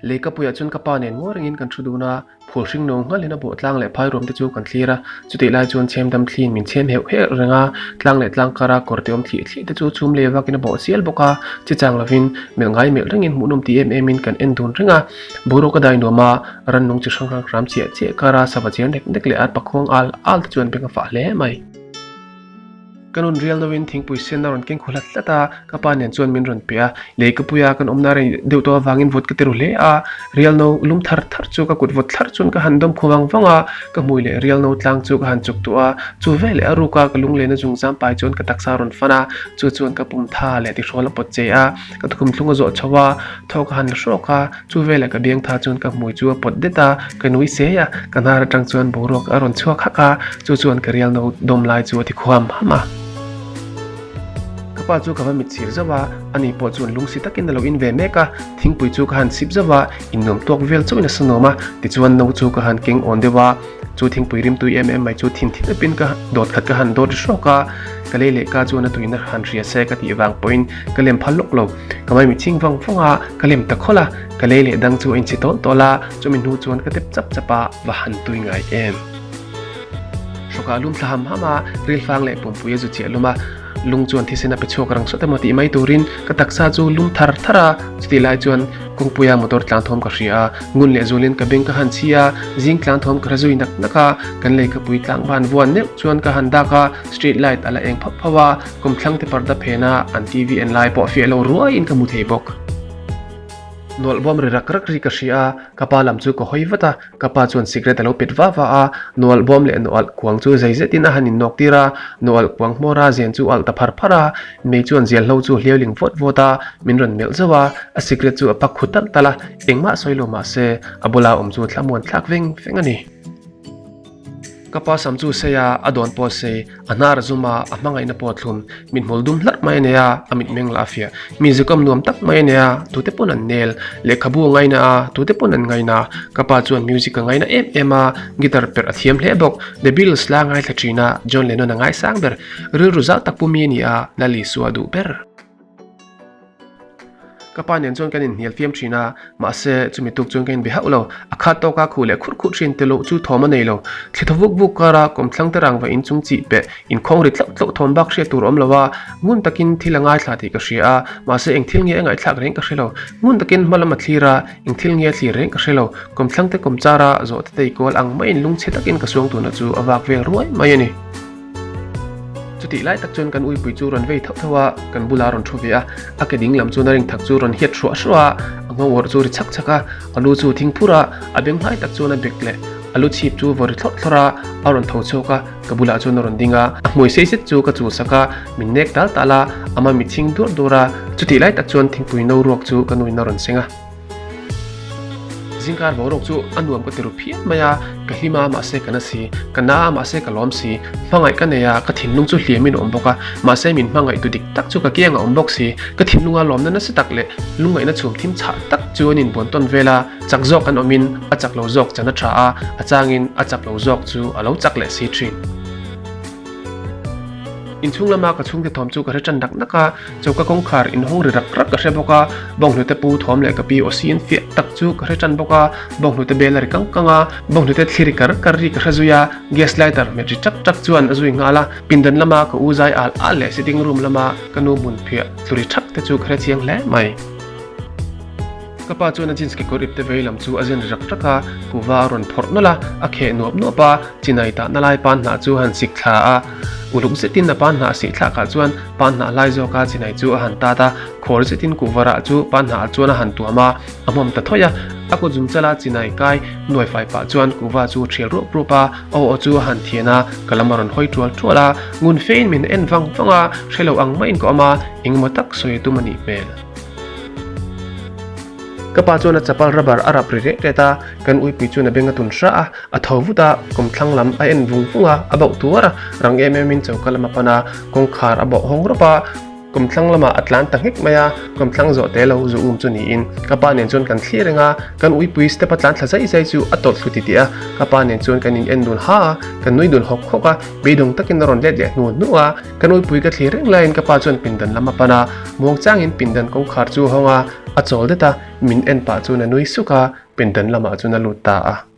Leikapuiah chuan ka pa nen ngawi rengin kan thu dun a, phul hring no nghalin a bawh tlang leh phai ruam te chu kan thlir a. Chutih lai chuan chhem dam thliin min chhem heuh heuh reng a, tlang leh tlang kara kawr te awm thlih thlih te chu chhum leh vakin a bawh chial bawk a. Chichang lovin melh ngai melh rengin hmuhnawm ti em emin kan en dun reng a. Boruak a dai nuam a, rannung chi hrang hrang hram chiah chiah kara sava chiar nek nek leh arpa khuang al al te chuan beng a fah hle mai. Ka nun rial deuhin thingpui sen a rawn keng khu hlat hlat a, ka pa nen chuan min rawn pe a, lei ka pui a, kan awmna rei deuh tawh avangin vawt ka ti ru hle a, rial no lum thar thar chu ka kut vawt thlar chuan ka han dawm khu vang vang a, ka hmui leh rial no tlang chu ka han chuk tuah a, chu veleh a ruk a, ka lunglena zung zam pai chuan ka taksa a rawn fan a, chu chuan ka pum tha leh tihrawl a pawt che a, ka tukhum thlung a zawh chho a, thaw ka han la hrawk a, Chu velah ka biang tha chuan ka hmui chu a pawt det a, ka nui sei a, ka hnar atang chuan boruak a rawn chhuak hak a, chu chuan ka rial no dawm lai chu a ti khuam ham a. Ka pa chu ka va mit chhir zauh a, ani pawh chuan lungsi takin a lo in ve mek a, thingpui chu ka han sip zauh a, innuam tawk vel chauhin a sa nuam a, tichuan no chu ka han keng awn deuh a, chu thingpui rimtui em em mai chu thin thin epin ka dawt khat ka han dawt ri hrawk a, ka lei leh ka chuan a tuina han hria se ka tih vang pawhin ka lem phal lawk lo. Ka mai mitching vang vang a, ka lem ta khawlh a, ka lei leh dang chu a inchhe tawl tawl a, chumi hnu chuan ka tep chap chap a, va han tui ngai em. Hrawkah lum thla ham ham a, rilfang leh pumpui a zu chiah lum a, lung chuan thisen a pe chhuak rang sawt emaw tih mai turin ka taksa chu lum thar thar a, chutih lai chuan kawngpuia motor tlang thawm ka hria a, ngun leh zulin ka beng ka han chhi a, zing tlang thawm ka hre zui nak nak a, kan leikapui tlang ban vuan neuh chuan ka han dak a, street light a la eng phauh phauh a, Kawmthlang te parda phena an TV en lai pawh fiah lo ruaiin ka hmu thei bawk. Nualh bawm ri rak rak ri ka hria a, ka pa lam chu ka hawi vat a, ka pa chuan cigarette a lo pet va va a, nualh bawm leh nualh kuang chu zei zetin a han innawk tir a, nualh kuang hmawra zen chu alh ta phar phar a, mei chuan zialhlo chu hliau ling vawt vawt a, min rawn melh zauh a, a cigarette chu a pak khu talh talh a, engmah sawi lo mah se a bula awm chu thlamuan thlak veng veng a ni. Ka pa sam chu sei a, a dawn pawh sei, a hnar a zum a, a hmangaihna pawh a thlum. Mithmul dum hlarh mai a nei a, a mitmeng lah a fiah. Mi zukam nuam tak mai a nei a, tute pawn an nel. Lehkhabu a ngaina a, tute pawn an ngaina. Ka pa chuan music a ngaina em em a, guitar perh a thiam hle bawk. The Beatles la ngaithla thin a, John Lennon a ngaisang ber. Rilru zau tak pumi a ni a, Lalisua a duh ber. Ka pa nen chuan kan inhnial fiam thin a, mahse chumi tuk chuan ka inbe hauh lo. A khat tawka khuh leh khurh khurh thin te loh chu thawm a nei lo. Thli thaw vuk vuk kara kawmthlang te rangva inchung chih peh inkhawng ri tlauh tlauh thawm bak hriat tur a awm lo a, ngun takin thil a ngaithla tih ka hria a, mahse eng thil nge a ngaihthlak reng ka hre lo. Ngun takin hma lam a thlir a, eng thil nge a thlir reng ka hre lo. Kawmthlang te kawmchara zawhte tei kual ang maiin lungchhe takin ka suang tuna chu a vak vel ruai mai a ni. Chutih lai tak chuan kan uipui chu rawn vei thauh thauh a, kan bulah rawn thu ve a, a ke ding lam chuan a ring thak chu rawn hiat hruah hruah a, a nghawngawrh chu ri chhak chhak a, a lu chu thing phur a, a beng hlai tak chuan a bek leh a lu chhip chu vaw ri thlawrh thlawrh a, a rawn tho chhuak a, ka bulah chuan a rawn ding a, a hmui sei zet chu ka chul sak a, min nek tal tal a, a mami chhing dur dur a, chutih lai tak chuan thingpui no ruak chu ka nuin a rawn seng a. Zingkar boruak chu a nuam ka ti ru phian mai a, ka hlim a mahse ka na si, ka na a mahse ka lawm si, hmangaih ka nei a, ka thinlung chu hliamin a awm bawk a, mahse min hmangaih tu dik tak chu ka kiang a awm bawk si, ka thinlunga lawmna nasa tak leh lungngaihna chhum thim chhah tak chu an inbuan tawn vel a, chak zawk an awmin a chak lo zawk chan a tha a, a changin a chak lo zawk chu a lo chak leh si thin. Inchhung lama ka chhungte thawm chu ka hre tan nak nak a, Choka kawngkhar inhawng ri rak rak ka hre bawk a, bawnghnute pu thawm leh ka pi aw sin fiah tak chu ka hre tan bawk a, bawnghnute bel a ri kang kang a, bawnghnute thli ri kar kar ri ka hre zui a, gas lighter hmet ri chak chak chuan a zui nghal a, pindan lama ka u zai al al leh sitting room lama ka nu hmun phiah tlu ri thak te chu ka hre chiang hle mai. Ka pa chuan a jeans kekawr ipte vei lam chu a zen ri rak rak a, kuva a rawn phawrh nawlh a, a kheh nuap nuap a, chinai tahna lai pan hnah chu a han sik thla a, uluk zetin a pan hnah sih thlakah chuan pan hnah lai zawka chinai chu a han tat a, khawr zetin kuva rah chu pan hnah ah chuan a han tuam a, a hmawm ta thawih a, a kut zum chala chinai kai nuai fai pah chuan kuva chu a thial ruap ruap a, a aw chu a han thian a, ka lam a rawn hawi tual tual a, ngun fein min en vang vang a, hrelo ang maiin ka awm a, engemaw tak sawi a tum a nih hmel. Ka pa chuan a chapal rubber a rap ri rek ret a, kan uipui chuan a beng a tun hra a, a tho vut a, kawmthlang lam a en vung vung a, a bauh tuar a, rang em em in choka lam a pan a, kawngkhar a bawh hawng rawp a, kawmthlang lamah a tlan ta nghek mai a, kawmthlang zawh te lo zu um chu niin ka pa nen chuan kan thlir reng a, kan uipui step a tlan thla zai zai chu a tawlh thlu titih a, ka pa nen chuan kan in en dun ha a, kan nui dun hawk hawk a, beidawng takin a rawn let leh hnu hnu a. Ka nuipui ka thlir reng laiin ka pa chuan pindan lam a pan a, muang changin pindan kawngkhar chu a hawng a, A chawl det a, min en pah chuan a nui suk a, pindan lamah chuan a lut ta a.